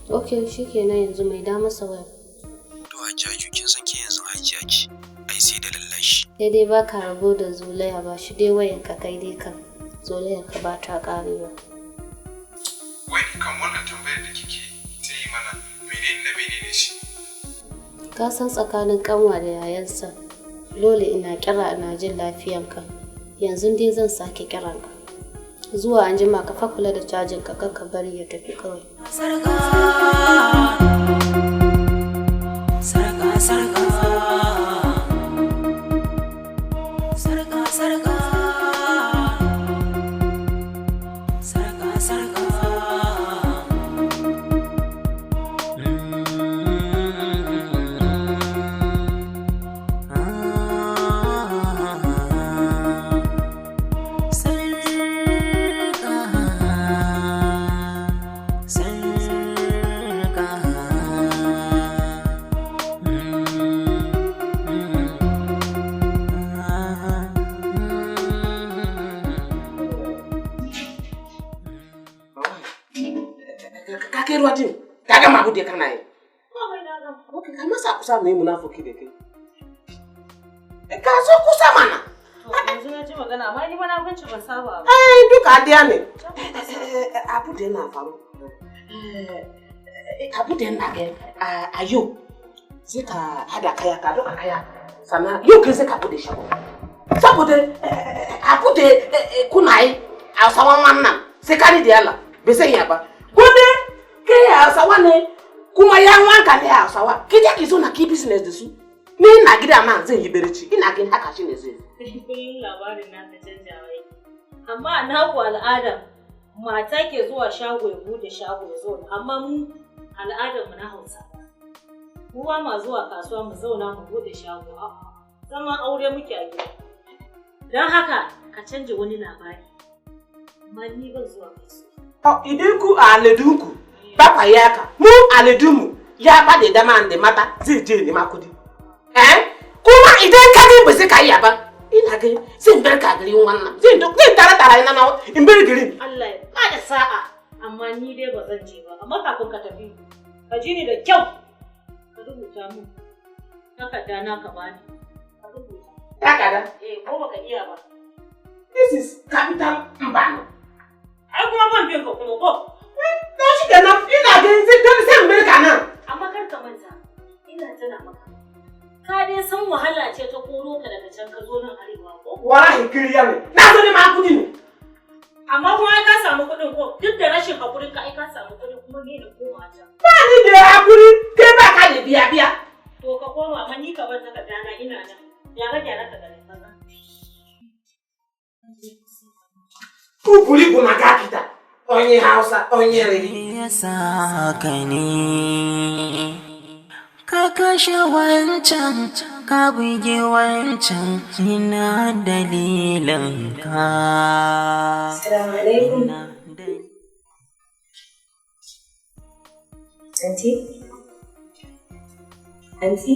Ok, shikenan yanzu mai da masa waya. To Hajjaju kin san ke yanzu hajiya ce. Ai sai da lallashi. Sai dai baka rabo da zolaya ba shi dai wayan ka kai dai kan. Zolayar ka ba ta karewa. Wai kan wannan tambayar da kike ta yi mana menene na menene shi? Ka san tsakanin kanwa da yayansa. Dole ina kira ina jin lafiyanka. Yanzu dai zan sake kiranka. Zuwa anjima ka fa kula da cajin ka kar ka bari ya tafi kawai. Sarka, sarka, sarka, sarka, sarka, sarka, sarka. Sarka, sarka. Ka kai ruwa din, ka gama abu da kana yi. Ok, ka masa kusa mu yi munafuki da kai. Ka zo kusa mana. Yanzu na ji magana, amma ni munafunci ban saba ba. Ai, duka ɗaya ne. Abu da yana faru. Abu da yana ga a yau sai ka hada kaya ka doka kaya sannan yau kai sai ka bude shago. Saboda abu da kuna yi Hausawan wannan sai ka ni da Allah bai san ya ba. Gobe kai Hausawa ne kuma yan wanka ne Hausawa ki je ki zo na ki business da su. Ni ina gida ma zan yi barci ina gani haka shine zai. Kullum labarin naka canjawa yake. Amma a naku al'ada mata ke zuwa shago ya bude shago ya zauna, amma mu al'adar mu na Hausawa. Mu ba ma zuwa kasuwa mu zauna mu bude shago, a'a. Zaman aure muke a gida. Don haka ka canja wani labari. Amma ni ban zuwa kasuwa. Idan ku a aladunku ba kwa yi haka, mu aladunmu ya ba da dama da mata zai je nema kudi. Eh? Kuma idan ka ga ba zai ka iya ba, ina ga zan bar ka garin wannan. Zan zan tara tara ina na in bar garin. Allah ya bada sa'a, amma ni dai ba zan je ba. Amma kafin ka tafi, ka ji ni da kyau. Ka rubuta min takarda na ka bani. Ka rubuta. Takarda? Eh, ko baka iya ba. This is capital Mbano. Ai kuma ban bin ka kuma ko. Na shi kenan ina ganin zai dole sai in bar ka nan. Amma kar ka manta, ina tuna maka. Ka dai san wahala ce ta koro ka daga can ka zo nan arewa ko? Wallahi kiriya ne. Na zo neman kudi ne. Amma kuma ai ka samu kuɗin ko? Duk da rashin hakurin ka ai ka samu kuɗin kuma ni na koma can. Ba ni da hakuri, kai ba ka da biya biya. To ka koma amma ni ka bar takarda na ina nan. Gyara gyara ka gani maza. Kuburi kuna ga kita. Onye Hausa, onye riri. Ya sa ka ne ka kashe wancan ka buge wancan ina dalilin ka. Assalamu alaikum. Aunty? Aunty?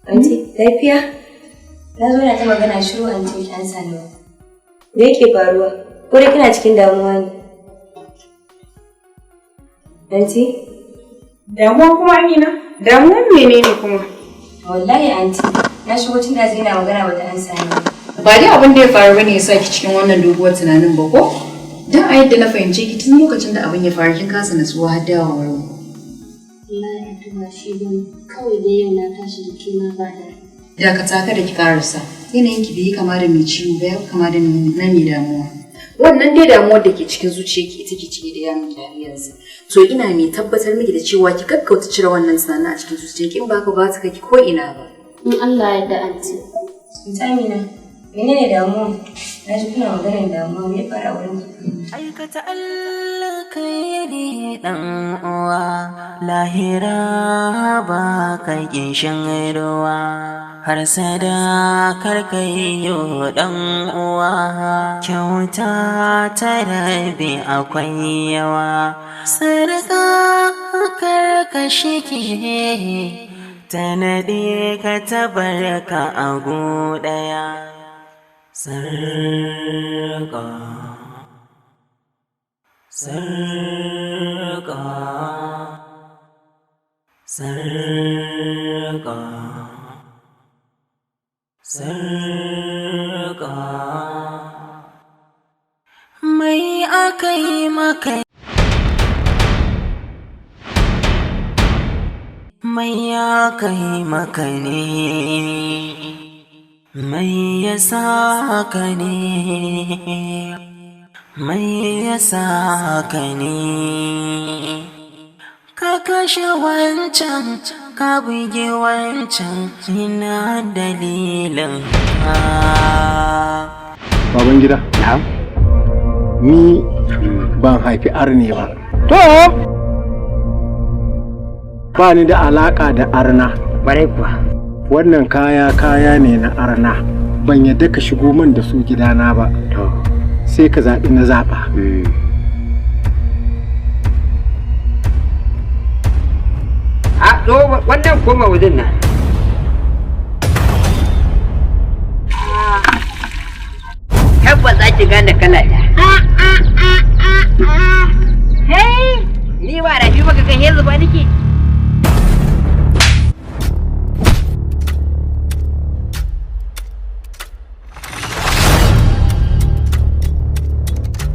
Aunty, lafiya? Na zo na ta magana shiru aunty ki ansa ni ba. Me yake faruwa? Ko dai kina cikin damuwa ne? Aunty? Damuwa kuma Amina? Damuwan menene kuma? Wallahi aunty, na shigo tun da ina magana bata ansa ni ba. Ba dai abin da ya faru bane ya sa ki cikin wannan doguwar tunanin ba ko? Dan a yadda na fahimce ki tun lokacin da abin ya faru kin kasa natsuwa har dawowar mu. Wallahi aunty ba shi bane. Kawai dai yau na tashi jikina ba daɗi. Dakata kada ki karasa. Yanayin ki bai yi kama da mai ciwo ba ya fi kama da na mai damuwa. Wannan dai damuwar da ke cikin zuciyarki ita ke cike da yamin yanzu. To ina mai tabbatar miki da cewa ki gaggauta cire wannan tunanin a cikin zuciyarki in ba ka ba ta kai ki ko ina ba. In Allah ya yarda aunty. Aunty Amina, menene damuwa? Na ji kuna maganar damuwa me ya faru a wurin ki? Aikata alkhairi ɗan uwa, lahira ba ka shan ruwa, har sadakar kai yo ɗan uwa, kyauta ta rabi akwai yawa, sadaka kar ka shike, ta naɗe ka tabarka a gu ɗaya. Sarƙa. Sarƙa, sarƙa, sarƙa. Mai aka yi maka? Mai aka yi maka ne? Mai ya sa ka ne? Mai ya sa ka ne? Ka kashe wancan, ka buge wancan, ina dalilin ka? Baban gida. Ni ban haifi arne ba. To. Ba ni da alaka da arna. Barai kuwa. Wannan kaya kaya ne na arna. Ban yadda ka shigo man da su gidana ba. Sai ka zaɓi na zaɓa. A to, wannan koma wajen nan. Tabbas za ki gane kala ta. Hey, ni ba rafi baka ga yanzu ba nake.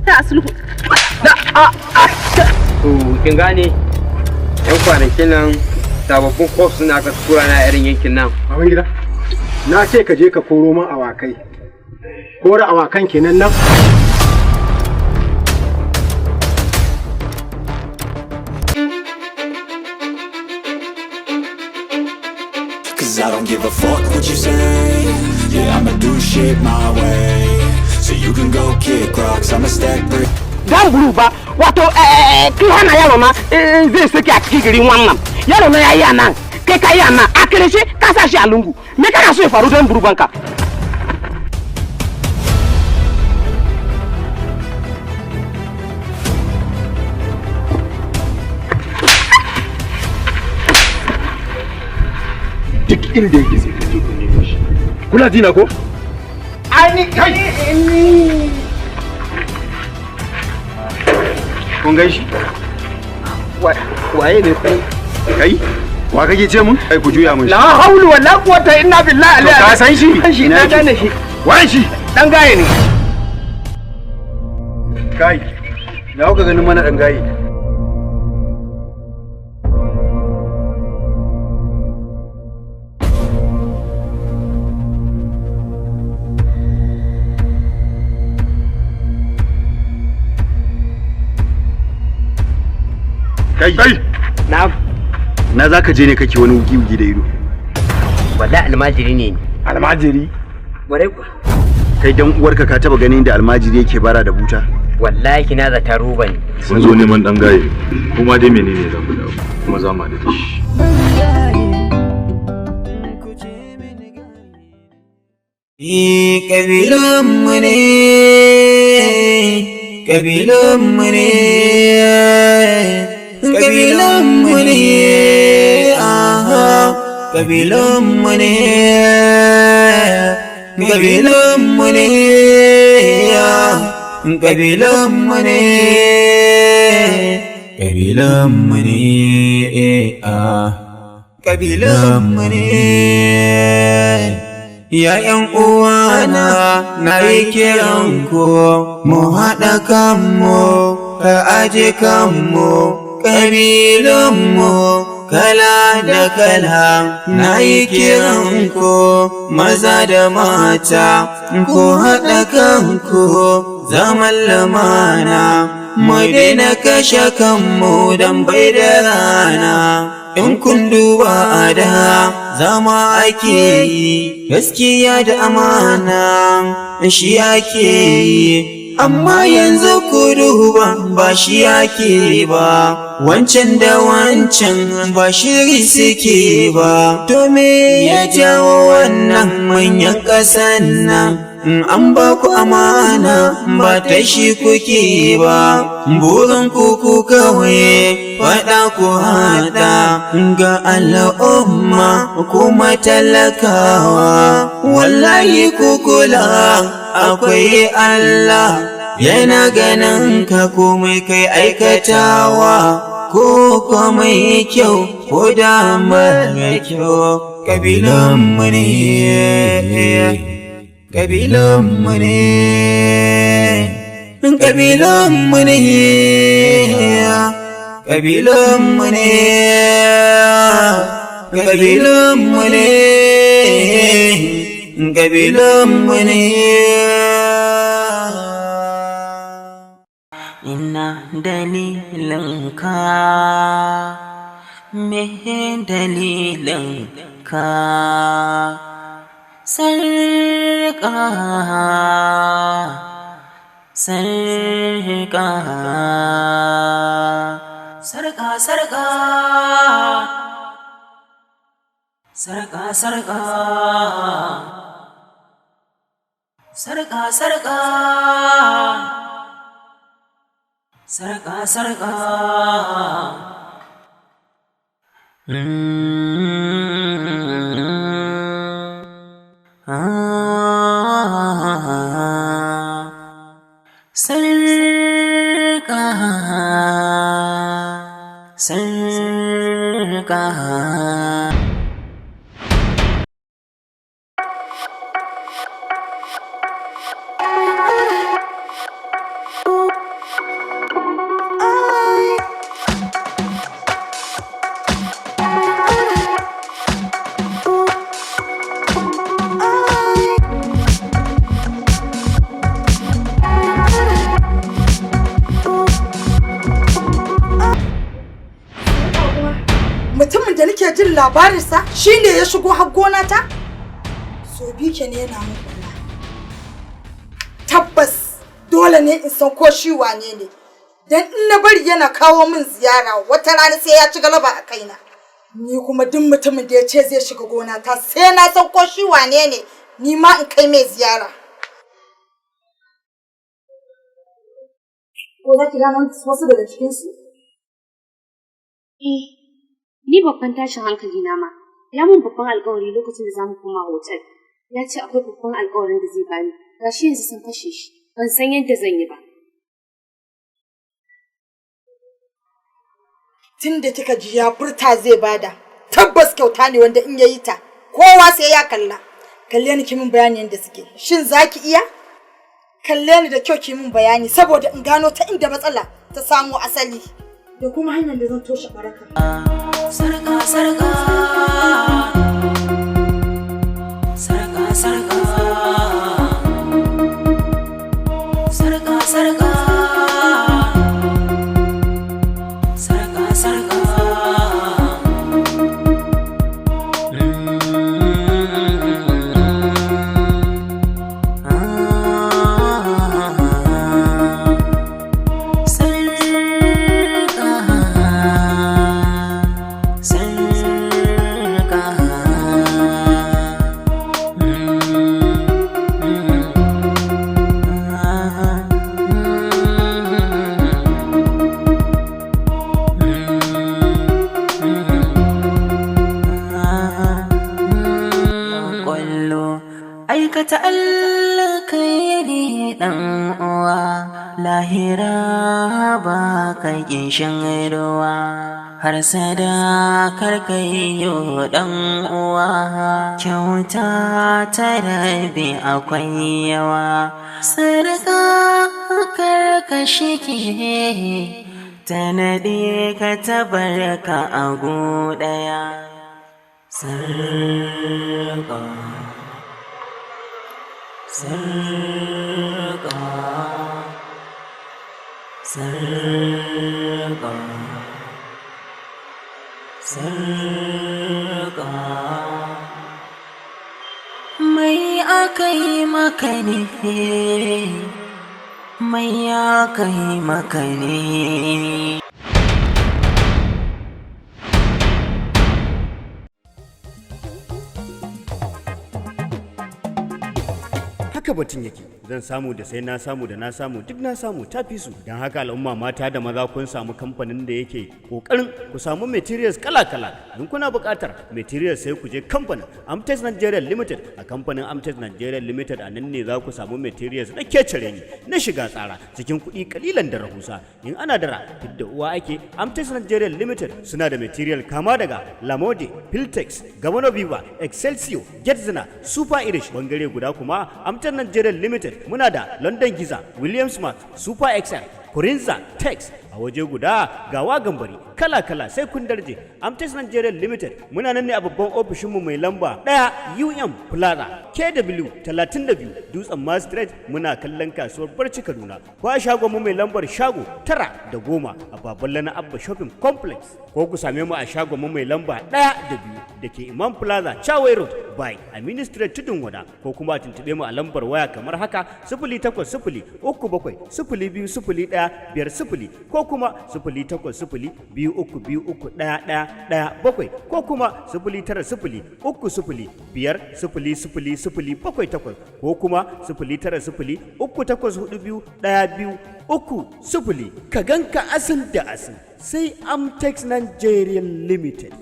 Ta sulhu. To, kin gane, yan kwanakin nan sababbin kof suna aka tura na irin yankin nan. Baban gida. Na ce ka je ka koro man awakai. Kora awakan kenan nan. Cause I don't give a fuck what you say. Yeah, I'ma do shit my way. So you can go kick rocks, I'ma stack bricks. Dan buru ba, wato kai hana yaro na zai sake a cikin gari wannan. Yaro na yayi anan, kai ka yi anan, a karshe ka sa shi a lungu. Me kana so ya faru dan buru banka? Duk inda yake sai ka je ku nemo shi. Kuna jina ko? Ani kai ni. Kun gan shi? Waye ne ku? Kai? Wa kake ce mun? Kai, ku juya mun shi. La haulu wala quwwata illa billahi. To, ka san shi? Shi na gane shi. Waye shi? Dan gaye ne. Kai. Na kuka ganin mana dan gaye? Kai! Kai! Na. Na za ka je ne kake wani wuki-wuki da ido? Wallahi almajiri ne ni. Almajiri? Barai kuwa. Kai, dan uwarka, ka taba ganin da almajiri yake bara da buta? Wallahi na zata roba ne. Mun zo neman dan gaye, kuma dai menene za ku dawo, kuma za mu haɗu da shi. Ƙabilunmu ne, ƙabilunmu ne, ƙabilunmu ne, aha, ƙabilunmu ne, ƙabilunmu ne, ƙabilunmu ne, ƙabilunmu ne, ƙabilunmu ne. Ya uwana, na yi kiran ku, mu haɗa kanmu, ka aje kanmu, ƙabilunmu kala da kala. Na yi kiran ku, maza da mata, ku haɗa kanku, zaman lumana, mu daina kashe kanmu don bai da rana. In kun duba, a da zama ake yi, gaskiya da amana shi ake yi, amma yanzu ku duba, ba shi ake ba, wancan da wancan ba shiri suke ba. To, me ya jawo wannan? Manyan ƙasan nan, in an ba ku amana, ba ta shi kuke ba, burin ku ku kawai faɗa ku haɗa ga al'umma kuma talakawa. Wallahi ku kula, akwai Allah. Yana ganin ka komai kai aikatawa, ko komai kyau ko da mara kyau. Kabilanmu ne, kabilanmu ne, kabilanmu ne, kabilanmu ne, kabilanmu ne, kabilanmu ne. Ina dalilin ka, me dalilin ka? Sarƙa, sarƙa, sarƙa, sarƙa, sarƙa, sarƙa, sarƙa, sarƙa, sarƙa, sarƙa. Sarƙa, sarƙa. Mutumin da nake jin labarinsa shine ya shigo har gona ta? So bi ke ne yana mun kula. Tabbas dole ne in san ko shi wane ne. Dan in na bari yana kawo min ziyara, wata rana sai ya ci galaba a kaina. Ni kuma duk mutumin da ya ce zai shiga gona ta, sai na san ko shi wane ne, ni ma in kai mai ziyara. Ko za ki gano wasu daga cikinsu? Eh, ni babban tashin hankali na ma. Ya mun babban alkawari lokacin da zamu koma hotel. Ya ce akwai babban alkawarin da zai bani. Gashi yanzu sun kashe shi. Ban san yadda zan yi ba. Tun da kika ji ya furta zai bada, tabbas kyauta ne wanda in yayi ta, kowa sai ya kalla. Kalle ni ki min bayani yadda suke. Shin za ki iya? Kalle ni da kyau ki min bayani saboda in gano ta inda matsala ta samo asali. Da kuma hanyar da zan toshe baraka. Sarƙa, sarƙa, sarƙa, sarƙa, sarƙa, sarƙa, sarƙa, sarƙa. Sarƙa, sarƙa. Kwallo aikata alkhairi dan uwa, lahira ba ka kishin ruwa, har sadakar kai yo dan uwa, kyauta ta rabi akwai yawa. Sadaka karkashi ke ta naɗe ka tabarka a gu ɗaya. Sarƙa, sarƙa, sarƙa, sarƙa. Mai aka yi maka ne? Mai aka yi maka ne? Haka batun yake, zan samu da sai na samu da na samu duk na samu ta fi su. Don haka al'umma, mata da maza, kun samu kamfanin da yake kokarin ku samu materials kala-kala. In kuna buƙatar materials, sai ku je kamfanin Amtex Nigeria Limited. A kamfanin Amtex Nigeria Limited, a nan ne za ku samu materials na kecere ni na shiga tsara cikin kuɗi kalilan da rahusa. In ana dara fidda uwa ake. Amtex Nigeria Limited suna da material kama daga Lamode, Filtex, Gamono Viva, Excelsior, Getzner, Super Irish. Bangare guda kuma, Amtex Nigeria Limited muna da London Giza, Williams Mark, Super XL, Corinza, Tex. A waje guda ga gambari kala-kala, sai kun darje. Amtex Nigeria Limited muna nan ne a babban ofishinmu mai lamba 1 UM Plaza, KW 32, Dutsen Maastricht, muna kallon kasuwar Barci, Kaduna, ko a shagonmu mai lambar shago 9 da 10 a Babban na Abba Shopping Complex, ko ku same mu a shagonmu mai lamba 1 da 2 da ke Imam Plaza, Chawai Road by Aminu Street, Tudun Wada, ko kuma a tuntuɓe mu a lambar waya kamar haka: 08037020150, ko kuma 08023231117, ko kuma 09030500078, ko kuma 09038421230. Ka ganka asin da asin, sai Amtex Nigerian Limited.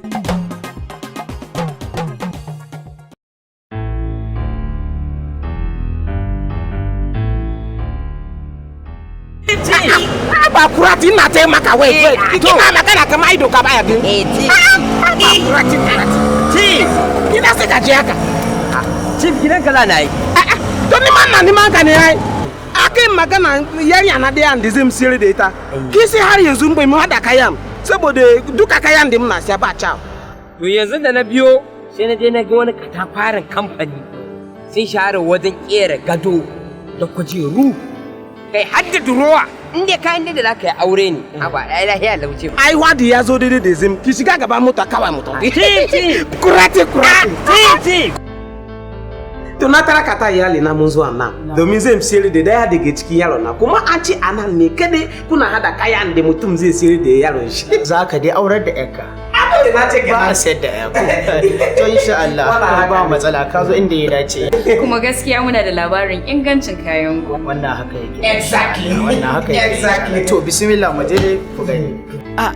Ba kurati, ina taimaka. Wai wai, kina magana kamar ido ka baya gani. Ba kurati, kurati. Chief, ina sai ka je haka. Chief, gidan ka za na yi. To, ni ma na neman ka ne ai. Akai magana yarinya na ɗaya da zai siyar da ita. Kisi har yanzu bai mu hada kayan, saboda duka kayan da muna siya ba kyau. To, yanzu da na biyo, sai na je na ga wani katafaren kamfani sun shahara wajen kera gado da kujeru, kai har da durowa. In dai kayan da za ka yi aure ne, haba, ai lahiya lauce. Ai wadi ya zo daidai da zim. Ki shiga gaba mota kawai mu tafi. Kurati, kurati. To, na tarakata iyali na mun zuwa nan domin zai siyar da daya daga cikin yaron na, kuma an ce a nan ne kadai kuna hada kayan da mutum zai siyar da yaron shi. Za ka dai aurar da yarka. Abin da na ce. Ba a sayar da ya ko. To, insha Allah ba matsala, ka zo inda ya dace. Kuma gaskiya muna da labarin ingancin kayan ku. Wannan haka yake. Exactly. Wannan haka yake. Exactly. To, bismillah, mu je dai ku gani. A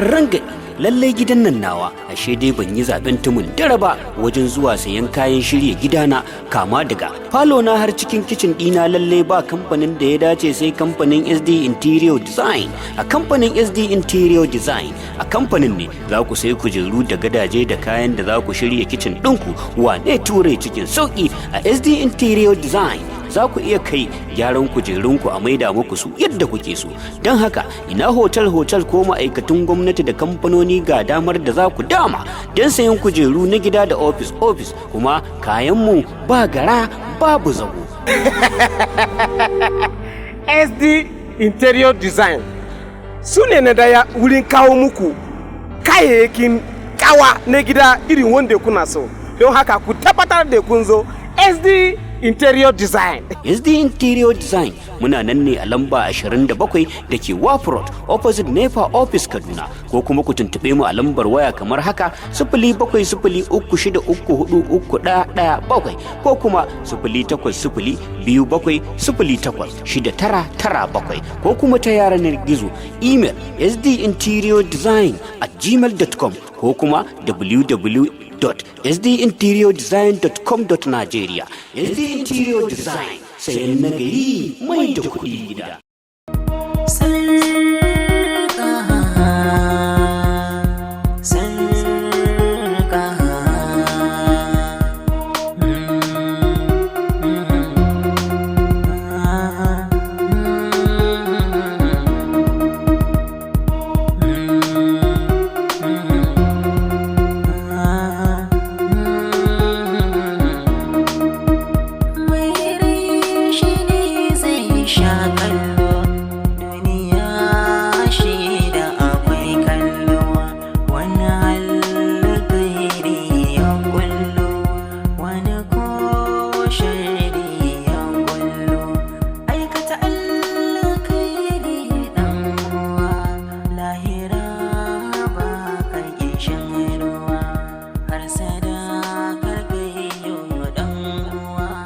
rangadi, lallai gidan nan nawa, ashe dai ban yi zaben tumun dare ba wajen zuwa sayan kayan shirya gidana, kama daga falo na har cikin kicin dina. Lallai ba kamfanin da ya dace sai kamfanin SD Interior Design. A kamfanin SD Interior Design, a kamfanin ne za ku sai kujeru da gadaje da kayan da za ku shirya kicin ɗinku, wane ture, cikin sauki. A SD Interior Design za ku iya kai gyaran kujerunku a maida muku su yadda kuke so. Don haka, ina hotel hotel ko ma'aikatan gwamnati da kamfanoni, ga damar da za ku dama don sayan kujeru na gida da ofis ofis. Kuma kayanmu ba gara babu zago. SD Interior Design su ne na daya wurin kawo muku kayayyakin kawa na gida irin wanda kuna so. Don haka ku tabbatar da kun zo SD Interior Design. SD Interior Design muna nan ne a lamba 27 da ke Wharf Road, opposite NEPA Office, Kaduna, ko kuma ku tuntuɓe mu a lambar waya kamar haka: 07036343117, ko kuma 08027086997, ko kuma ta yanar gizo, email sdinteriordesign@gmail.com, ko kuma www.sdinteriordesign.com.nigeria. SD Interior Design, sayan nagari mai da kuɗi gida.